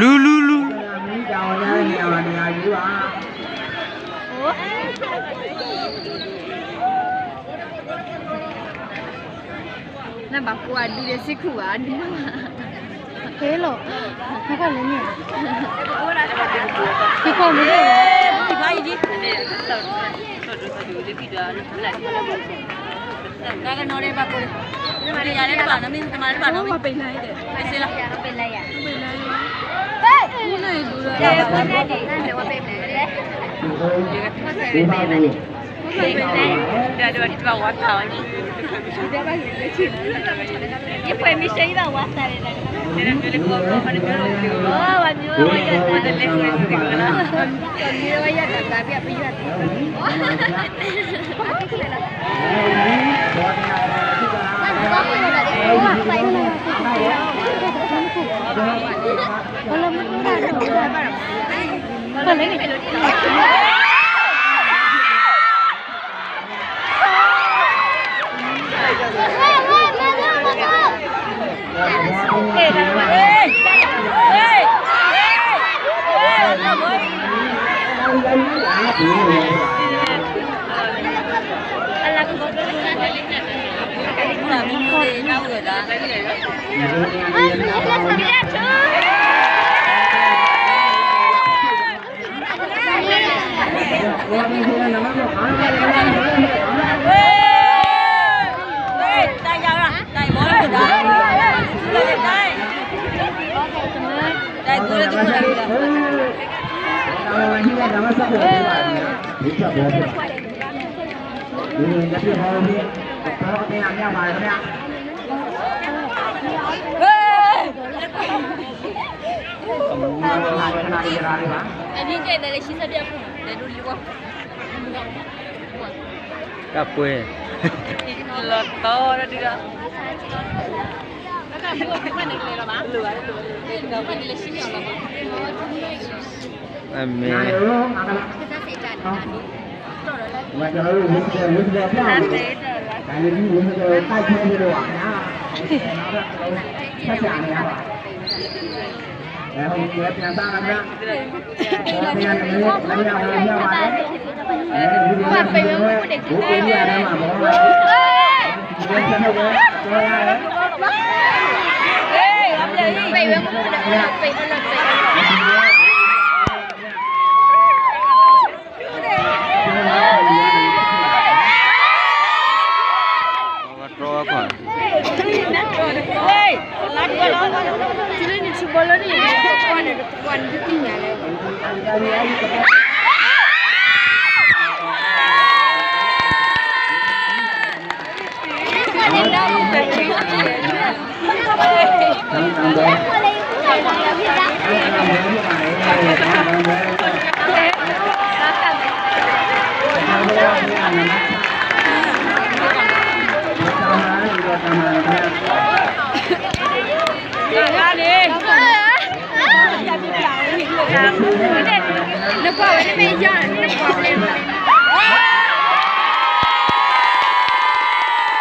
လူ လူ လူ နဘၣ်ကိးအဒူဒီးစ့ၢ်ခိၣ်ဘၣ် အဒူဘၣ် ကဲလီၤ နကလဲၤန့ၣ် ကဲကီၢ်မ့ၢ် ကဲကီၢ်မ့ၢ် ကပှဲၤ လီၤတီဒီးဒုဒီး အမ့ၢ် နကွၢ်ဝဲန့ၣ်မ့ၢ်ယၤ န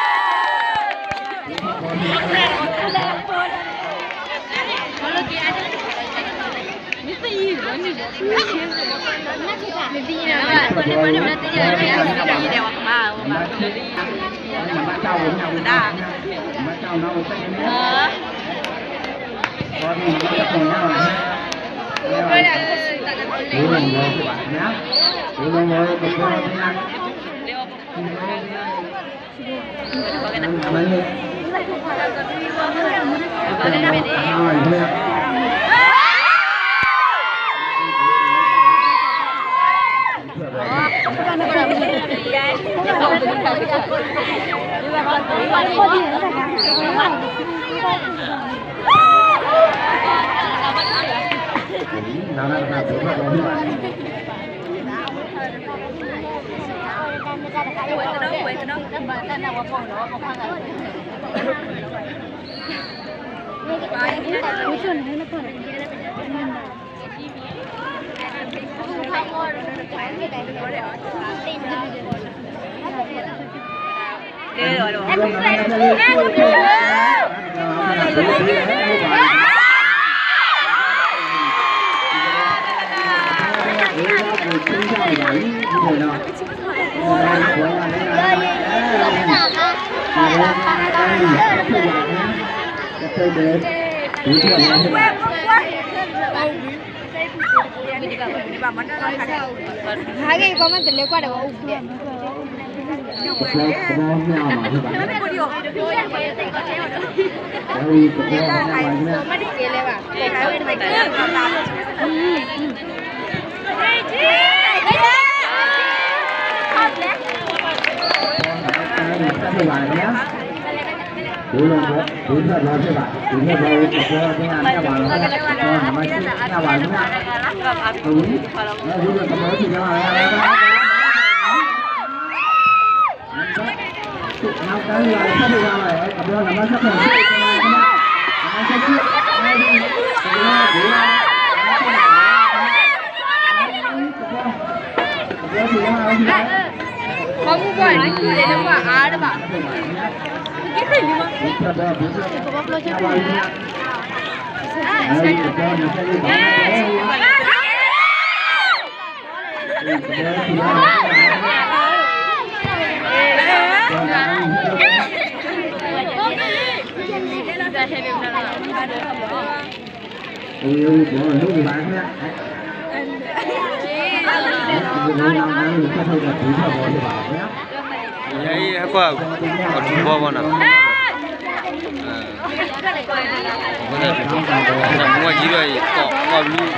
ကွၢ်ဝဲန့ၣ် န ဟဲက့ၤ ကီမ့ၢ်တလဲၤကွၢ်ဒီး အူၣ်ဖျဲၣ် ယအံၤဟဲကွၢ် အထူဘီဘီနီၤ, မ့ၢ်ယံၤဒီး ကိးဘျုးဘၣ်န့ၣ် ဘူးတဖျၢၣ်အံၤနီၤ, ဘူးတ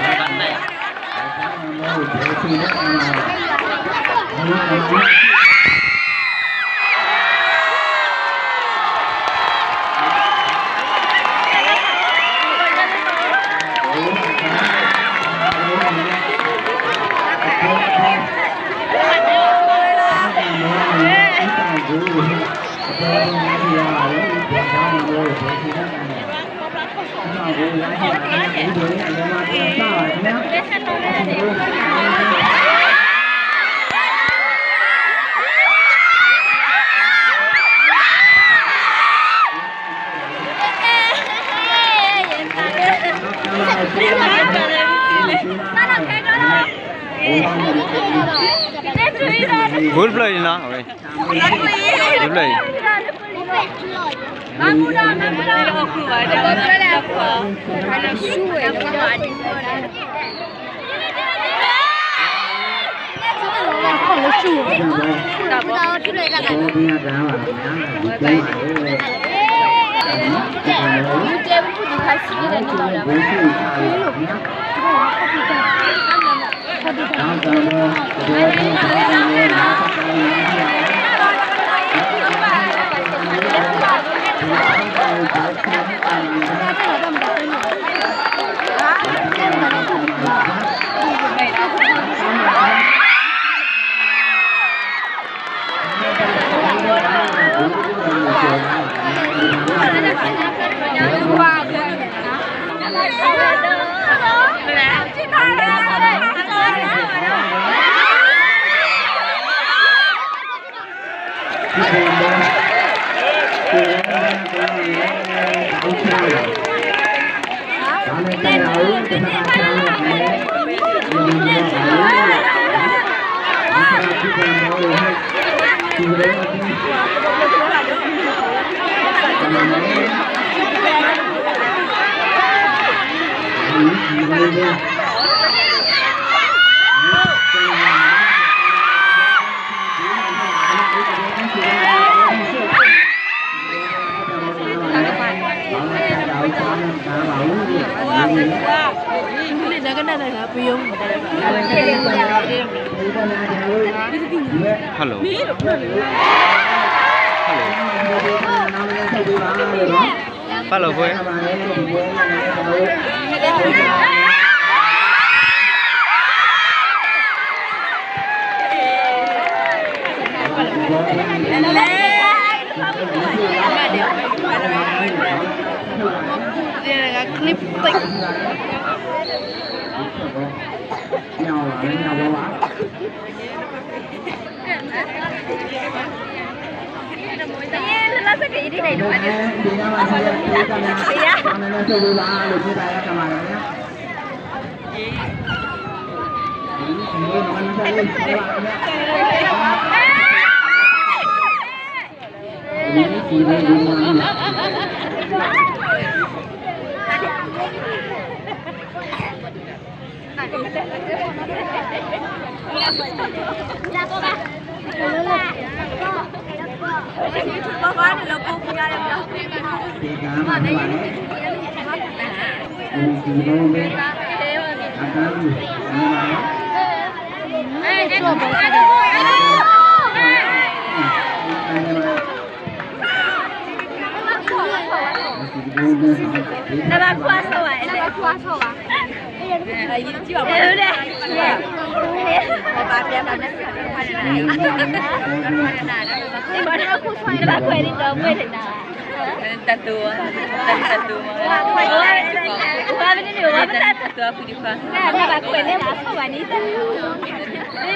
ဖျၢၣ်အံၤ Hello. Hello. Hello, boy. တၢ်တူၢ်, တၢ်တူၢ်မး, တၢ်တူၢ်အပူၤဒံး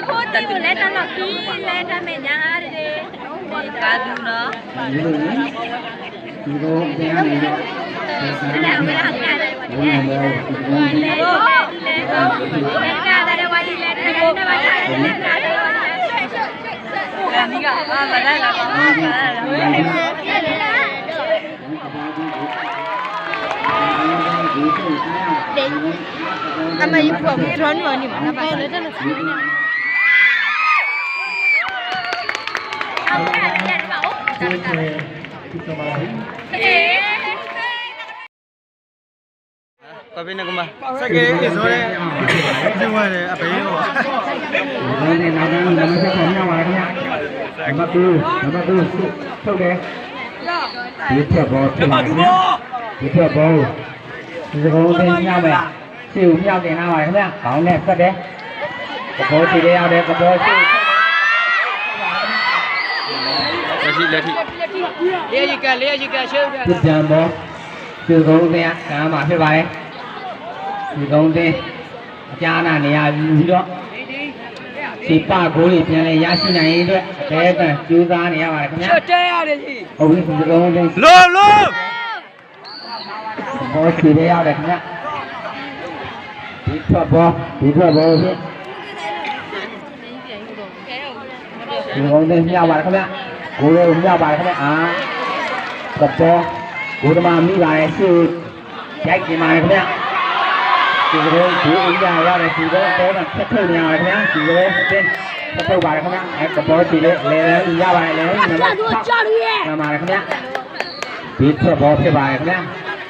ခွါ, တၢ်တူၢ်လဲၤတၢ်လီၢ်ခံ, လဲၤတၢ်မဲာ်ညါ, ကါဒူနီၤ. အမ့ၢ်ယဖှီၣ်ကထီနုၢ်အီၤန့ၣ်မး, ကီၢ်ဖဲန့ၣ်ကမၤ, စကဲအ့ၣ်ဇီၤ, ယဝဲန့ၣ် အပယီၤ, နံပါတ်ကို, နံပါတ်ကို, ထုတ်တယ်, ဒီထွက်ပေါ်, ဒီထွက်ပေါ်, ဒီစကုံးသ့ၣ်ညောင်းမယ်, စိတ်ကိုညောင်းတင်လာပါတယ်ခင်ဗျာ, ခေါင်းနဲ့ဖက်တယ်, ကဘောခြေလေးရောက်တယ်, ကဘောခြေ, လက်ထိ, လက်ထိ, လေးရက, လေးရက, ရှုပ်တယ်, ပြပြန်ပေါ်, ဒီစကုံးသ့ၣ်ကမ်းမှာဖြစ်ပါတယ်, ဒီစကုံးသ့ၣ် အကျားနာနေရပြီးတော့, ခြေပဂိုးတွေပြန်လည်ရရှိနိုင်ရေးအတွက် အခဲအံကြိုးစားနေရပါတယ်ခင်ဗျာ, ဟုတ်ပြီ, ဒီစကုံးသ့ၣ်, လိုလို, ဘောခြေလေးရောက်တယ်ခင်ဗျာ, ဒီထွက်ပေါ်, ဒီထွက်ပေါ်ဖြစ်, ဒီစကုံးသ့ၣ်မျှပါတယ်ခင်ဗျာ, ဂိုးသမားမျှပါတယ်ခင်ဗျာ, အာ, ကဘော, ဂိုးသမားမိပါတယ်, ရှေ့ကို ရိုက်တင်ပါတယ်ခင်ဗျာ, ဒီစကုံး ဒုတိယရောက်တယ်, ဒီစကုံး အပေါ်မှာ ဆက်ထုတ်နေရပါတယ်ခင်ဗျာ, ဒီစကုံး အသင်း ဆက်ထုတ်ပါတယ်ခင်ဗျာ, အဲ ကဘောခြေလေး လဲၤလမ်းယူရပါတယ်, လဲၤလမ်းယူနံပါတ်ခြောက်, မှန်ပါတယ်ခင်ဗျာ, ဒီထွက်ပေါ်ဖြစ်ပါတယ်ခင်ဗျာ,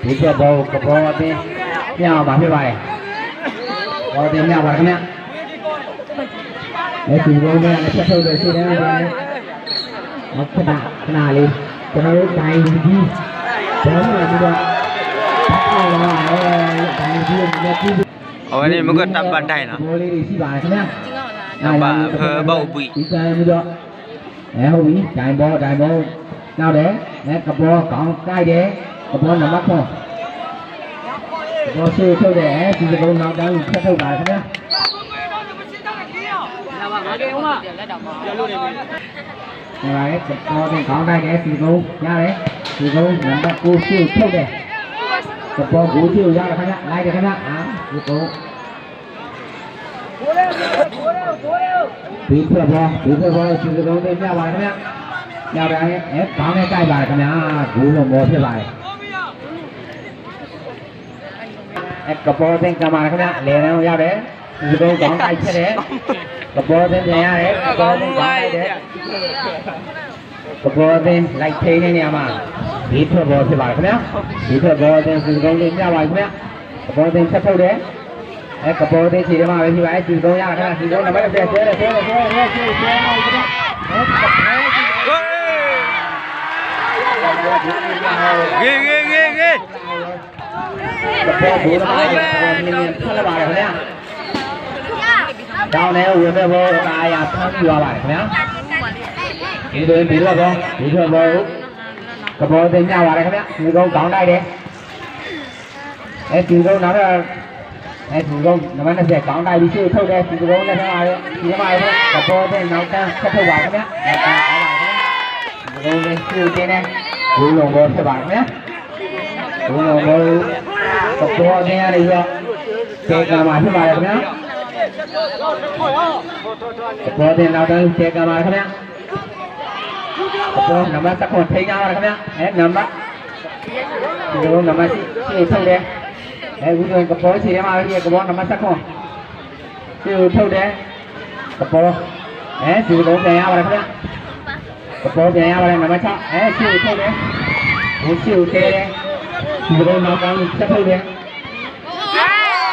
ဒီထွက်ပေါ်ကို ကဘောအသင်း မျှအောင်မှာဖြစ်ပါတယ်, ကဘောအသင်းမျှပါတယ်ခင်ဗျာ. အဲ ဒီစကုံး အသင်း ဆက်ထုတ်တယ်, ရှေ့တန်း အသင်း ခဏ ခဏလေး, ကျွန်တော်တို့ ဒိုင်လူကြီး ဘုန်းတော်ပြီးတော့ ဒိုင်လူကြီးအနေနဲ့ ပြီး အဝဲန့ၣ် မ့ၢ်ကတၢ်ဘၣ်ဒိုင်နီၤ, ဘောလေးတွေ ရှိပါတယ်ခင်ဗျာ, တၢ်ဘၣ် ဖဲဘၣ်အိၣ်ဘှံး, ပြီးတော့ အဲ ဟုတ်ပြီ, ဒိုင်ဘော, ဒိုင်ဘော, နောက်တယ်, အဲ ကဘော ခေါင်းကိုက်တယ်, ကဘော နံပါတ်ခုနစ်, ကဘော ရှေ့ထုတ်တယ်, အဲ ဒီစကုံး နောက်တန်းကို ဆက်ထုတ်ပါတယ်ခင်ဗျာ. ကဘောသ့ၣ် ခေါင်းကိုက်တယ်, ဒီစကုံး ရတယ်, ဒီစကုံး နံပါတ်ကိုး ရှေ့ထုတ်တယ်, ကဘော ကိုး ရှေ့ကို ရတယ်ခင်ဗျာ, လိုက်တယ်ခင်ဗျာ, အာ ဒီစကုံး ဒီထွက်ပေါ်, ဒီထွက်ပေါ်, ဒီစကုံးသ့ၣ်မျှပါတယ်ခင်ဗျာ, မျှတယ်, အဲ ခေါင်းနဲ့ကိုက်ပါတယ်ခင်ဗျာ, ဂိုးလုံးမော်ဖြစ်ပါတယ်. အဲ ကဘောသ့ၣ်ကမ်းပါတယ်ခင်ဗျာ, လဲၤလမ်းရောက်တယ်, ဒီစကုံး ခေါင်းကိုက်ဖြစ်တယ်, ကဘောသ့ၣ်ပြန်ရတယ်, ကဘောသ့ၣ် ခေါင်းကိုက်တယ်, ကဘောသ့ၣ် လိုက်ထိန်းတဲ့နေရာမှာ ဒီထွက်ပေါ်ဖြစ်ပါတယ်ခင်ဗျာ, ဒီထွက်ပေါ်သ့ၣ် ဒီစကုံးသ့ၣ်မျှပါတယ်ခင်ဗျာ, ကဘောသ့ၣ် ဆက်ထုတ်တယ်, အဲ ကဘောသ့ၣ် ခြေထဲမှာပဲရှိပါတယ်, ဒီစကုံး ရတယ်ခင်ဗျာ, ဒီစကုံး နံပါတ်တစ်ဆယ် ဆွဲတယ်, ဆွဲတယ်, ဆွဲတယ်, ဆွဲတယ်, ဆွဲတယ်, ဆွဲတယ်, ဆွဲတယ်, ဆွဲတယ်, ဂ့ၤ ဂ့ၤ ဂ့ၤ ဂ့ၤ. ကဘောဘူးတမါ ကဘောနံၣ်နံၣ် ထွက်လာပါတယ်ခင်ဗျာ, တောင်းတယ်, ဝင်မဲ့ဖို့ အသာအရဖမ်းမိသွားပါတယ်ခင်ဗျာ, ဒီတွင် ဒီထွက်ပေါ်, ဒီထွက်ပေါ်, ကဘောသ့ၣ်မျှပါတယ်ခင်ဗျာ, ဒီကုန်း ခေါင်းတိုက်တယ်, က အဲ သုးကရူၢ် နၢ်ဟူ, အဲ သုးကရူၢ် နမ့ၢ်နစဲး ကောင်းတာ လံ ရှေ့ထုတ်တယ် သုးကရူၢ် လၢ ဖဲ ကဘီ သ့ၣ် နောက်တန်း ဆက်ထုတ်ပါ ခင်ဗျာ နောက်တန်း သွားပါ ခင်ဗျာ သုးကရူၢ် လၢ ရှေ့ထုတ်တယ် ဘူးလုံဘီ ဖြစ်ပါ ခင်ဗျာ ဘူးလုံဘီ ကဘီ သ့ၣ် ကဲကမၤ ဖြစ်ပါတယ် ခင်ဗျာ ကဘီ သ့ၣ် နောက်တန်း ကဲကမၤ ခင်ဗျာ ကဘီ နံပါတ် ဆယ့်ခုနစ် ထိန်းထားပါတယ် ခင်ဗျာ အဲ နံပါတ် သုးကရူၢ် နံပါတ် ရှေ့ထုတ်တယ် အဲ ဦးဇော် ကဘီ ခြေထဲမှာပဲရှိတယ် ကဘီ နံပါတ် ဆယ့်ခုနစ် ရှေ့ထုတ်တယ် ကဘီ အဲ သုးကရူၢ် ပြန်ရပါတယ် ခင်ဗျာ ကဘီ ပြန်ရပါတယ် နံပါတ် ခြောက် အဲ ရှေ့ထုတ်တယ် အဲ ရှေ့ထုတ်တယ် သုးကရူၢ် နောက်တန်း ဆက်ထုတ်တယ် က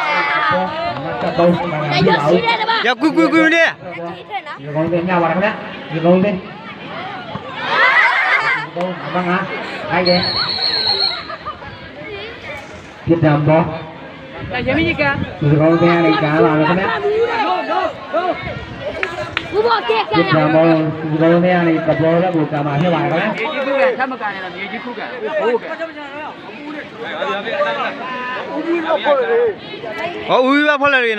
ဘီ နံပါတ် ဆယ့်သုံး မနုၤ ဖြစ်ပါဘူး ယကွၢ်ကွၢ်ကွၢ်န့ၣ် သုးကရူၢ် ပြန်ရပါတယ် ခင်ဗျာ သုးကရူၢ် နံပါတ် ငါး လိုက်တယ် ပြစ်ဒဏ်ဘော သုးကရူၢ် သ့ၣ် ကနေ ကမၤ ခင်ဗျာ ပြစ်ဒဏ်ဘော သုးကရူၢ် သ့ၣ် ကနေ ကဘီ လၢ ဘူး ကမၤ ဖြစ်ပါတယ် ခင်ဗျာ အူဝံဘၣ်ဖီလာ်တဂ့ၤနီၤ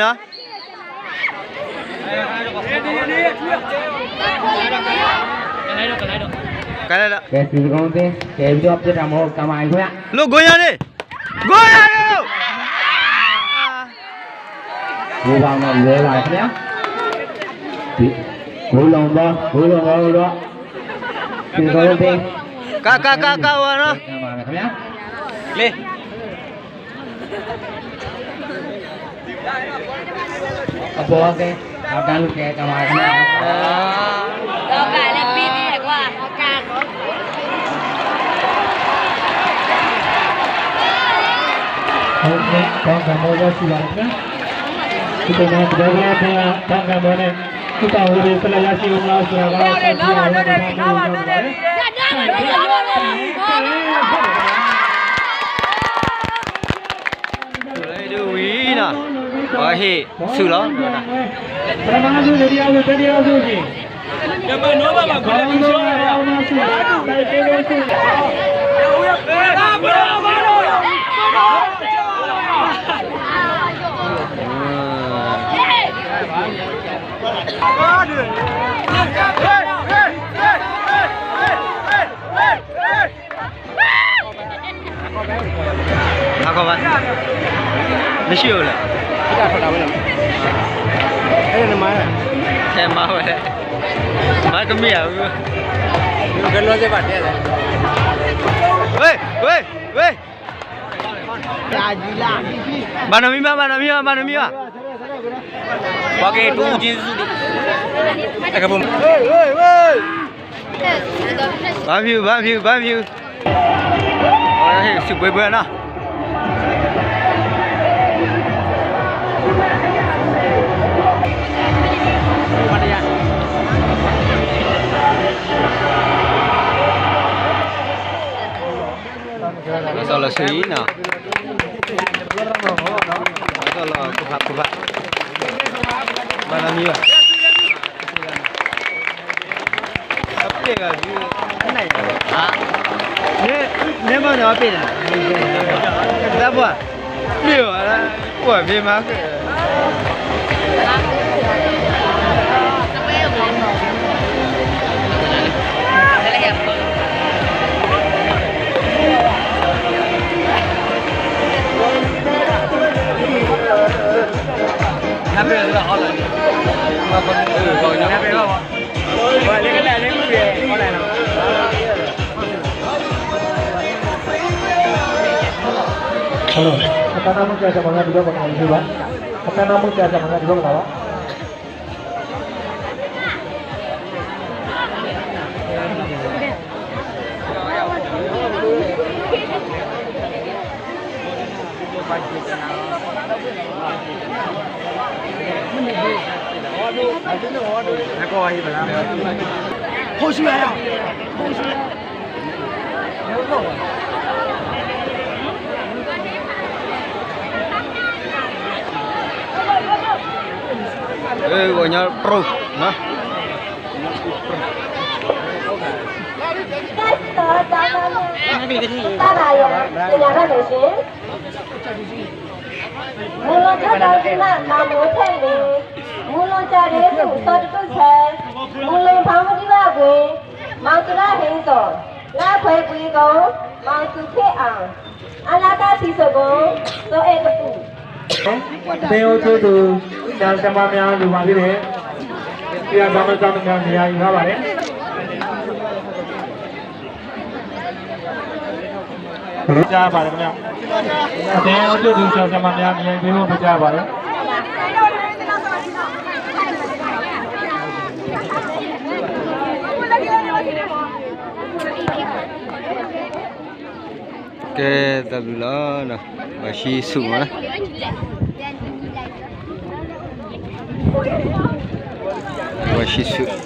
ကဲ သုးကရူၢ် သ့ၣ် ကဲ ပြီးတော့ ပြစ်ဒဏ်ဘော ကမၤ ခင်ဗျာ လိၣ် ဂိုးညါန့ၣ် ဂိုးညါန့ၣ် ဘူးဘၣ်နီၤ လဲၤလာ ခင်ဗျာ ဘူးလုံဘီ ဘူးလုံဘီ ဘူးဘီ သုးကရူၢ် သ့ၣ် က က က က ဝဲနီၤ ကမၤ ခင်ဗျာ လံ ကဘီ သ့ၣ် နောက်တန်း ကဲကမၤ ခင်ဗျာ ဒီကလၢပံသ့ၣ်ကွၢ် ဟုတ်ကဲ့ ကောင်းကံမော် ရရှိပါတယ်ခင်ဗျာ။ ဒီမှာ သဘောထားများ ကောင်းကံမော်နဲ့ ဦးပါဝင်တွေ ဆက်လက်ရရှိဦးမလားဆိုတာကတော့ ဆက်ပြီးအောင်လုပ်နေပါမယ်။ ဒုဝံၤနီၤ အဟ့ၣ်ဆူၣ်လီၤ ပထမစု ဒုတိယစု တတိယစု ဟါခီဘၣ် နရှိၣ်လဲၣ် ထဲမၤဝဲ မၤကမံၤဧါ ဝဲ ဝဲ ဝဲ ဘၣ်နီၢ်မံဘၣ် ဘၣ်နီၢ်မံဘၣ် ဘၣ်နီၢ်မံဘၣ် ပှၤက့ၤတူၢ်က့ၤစုဒံး ဘၣ်ဖၠူၣ် ဘၣ်ဖၠူၣ် ဘၣ်ဖၠူၣ် စုပှဲၤပှဲၤနီၤ စီၤလီၤဆူအံၤနီၤ စီၤလီၤခိၣ်ဖးခိၣ်ဖး ဘၣ်နီၢ်မံဘၣ် အပ့ၢ်ဂၤ နဲမၤန့ၣ်အပ့ၢ်န့ၣ် တၢ်ပှၢ် ပ့ၢ်ဝဲ ပှၢ်ဖ့မၤ Hello. အတၢ်နၢ်မုၣ်ကဲစၢ်မၤငါဒုးဘၣ်ပှၤကလီၤဘၣ်. အတၢ်နၢ်မုၣ်ကဲစၢ်မၤငါဒုးဘၣ်ပှၤကလီၤဘၣ်. ဂီၤညါပရိၢ်နီၤ. ဘၣ်ပါယၤ သင်္ကြန်ဘက်မယ်ရှင်။ မုၢ်လူၤကၠီဒီးဒံမး မၤမူထဲလံ, မုၢ်လူၤကၠီဒ့သူၣ် စီၤတတူၢ်ဆဲ, မုၢ်လူၤဖးမုၢ်ဒံဘၣ်ကွံ, မၤသူလၢဟ့ၣ်သိး, လၢခွဲးကွံကိ, မၤသူခ့အီၤ, အလါကၢ်ထံစိးကိ, စီၤအဲၣ်တပူၤ သင်းအုပ်ချုပ်သူ ဆရာဆရာမများလိုပါသေးတယ်။ ဆရာဆရာမများနေရာယူထားပါတယ်။ ကြားပါတယ်ခင်ဗျာ။ အသင်းအုပ်ချုပ်သူဆရာဆရာမများနေရာယူပေးဖို့ဖိတ်ကြားပါတယ်။ ကဲ တၢ်ဘျုးလီၤ, ပှၤဆံဆူၣ်မးနီၤ, ပှၤဆံဆူၣ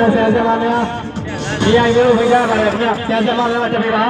် ဆရာဆရာမများ, နေရာယူပေးဖို့ဖိတ်ကြားပါတယ်ခင်ဗျာ, ဆရာဆရာမများ တပူၤပါ.